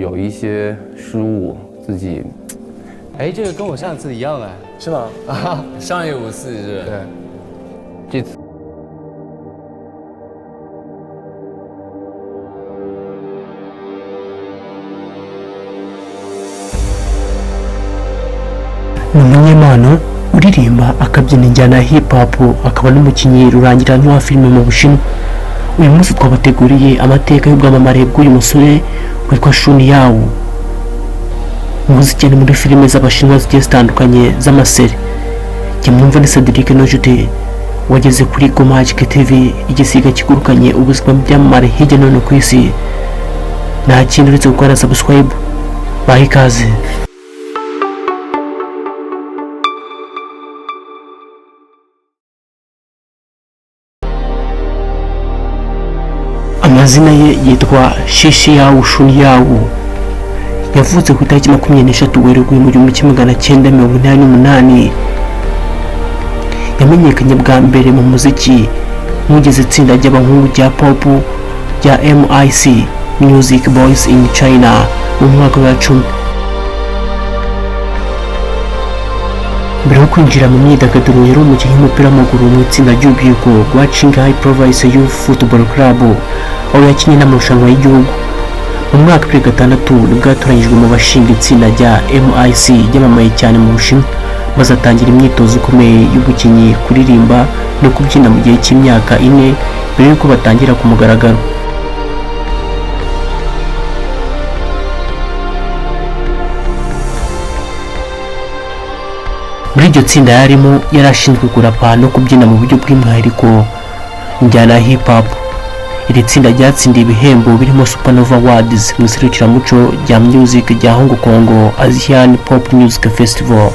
有一些失误，自己，哎，这个跟我上次一样哎，是吗？啊，上一五四是。对，这次 Ni umunyempano uririmba akabyina injyana ya hip hop, akaba n'umukinnyi rurangiranwa wa filime mu Bushinwa. Uyu munsi twabateguriye amateka y'ubwamamare bw'uyu musore witwa Shun Yao, muzi cyane muri filime z'Abashinwa zigiye zitandukanye z'amaseri. Jya mwumva ni Cedric Nojute wageze kuri Go Magic TV, igisiga kigurukanye ubuzima bw'ibyamamare hirya no hino ku isi. Nta kindi uretse gukora subscribe. Baha ikaze. Amazina ye yitwa Shishi Yao Shun Yao. Yavutse ku itariki 23 Werurwe mu 1988. Yamenyekanye bwa mbere mu muziki nk'ugize itsinda ry'abahungu rya pop rya MIC, Music Boys in China, mu mwaka wa 10. Mbere yo kwinjira mu myidagaduro, yari umukinnyi w'umupira w'amaguru mu itsinda ry'urubyiruko rwa Qinghai Province Youth Football Club, aho yakinnye n'amarushanwa y'igihugu. Mu mwaka wa 2006 nibwo yatoranyijwe mu bashinga itsinda rya MIC ryamamaye cyane mu Bushinwa, maze atangira imyitozo ikomeye y'ubukinnyi, kuririmba no kubyina mu gihe cy'imyaka 4 mbere y'uko batangira ku mugaragaro. Muri iryo tsinda yarimo, yari ashinzwe kurapa no kubyina mu buryo bw'umwihariko injyana ya hip hop. Iri tsinda ryatsindiye ibihembo birimo Supernova Awards mu iserukiramuco rya Music rya Hong Kong Asian Pop Music Festival,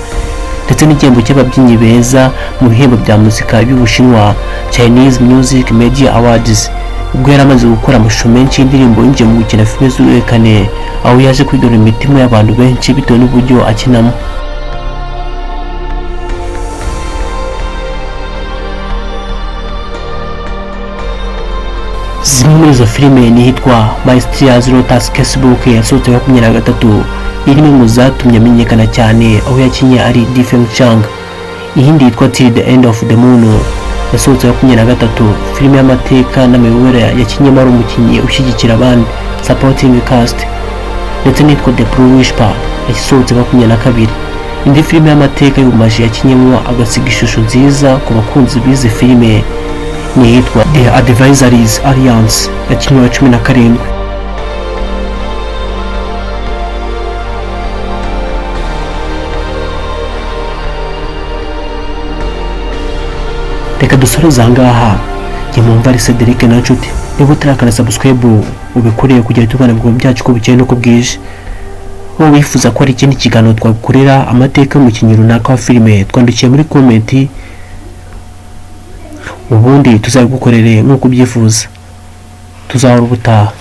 ndetse n'igihembo cy'ababyinnyi beza mu bihembo bya muzika y'Ubushinwa, Chinese Music Media Awards. Ubwo yari amaze gukora amashusho menshi y'indirimbo, yinjiye mu gukina filime z'uruhererekane, aho yaje kwigarurira imitima y'abantu benshi bitewe n'uburyo akinamo. Zimwe muri izo filime ni iyitwa Mysterious Lotus Casebook yasohotse 23, iri mu zatumye amenyekana cyane, aho yakinnye ari Difeng Chang. Iyindi yitwa Till the End of the Moon yasohotse 23, filime y'amateka n'amiyoborere yakinnyemo ari umukinnyi ushyigikira abandi, supporting cast, ndetse n'iyitwa The Blue Whisper yasohotse 22, indi filime y'amateka y'ubumaji yakinnyemo agasiga ishusho nziza ku bakunzi b'izi filime, ni iyitwa The Advisories Alliance yakinwe 17. Reka dusoreze aha ngaha. Njye mwumva ari Cedric na Nshuti. Niba utarakanda subscribe, ubikoreye kugira tubana mu byacu uko bukeye n'uko bwije. Wowe wifuza ko hari ikindi kiganiro twagukorera amateka y'umukinnyi runaka wa filime, twandikiye muri komenti, ubundi tuzabigukorere nk'uko ubyifuza. Tuzahora ubutaha.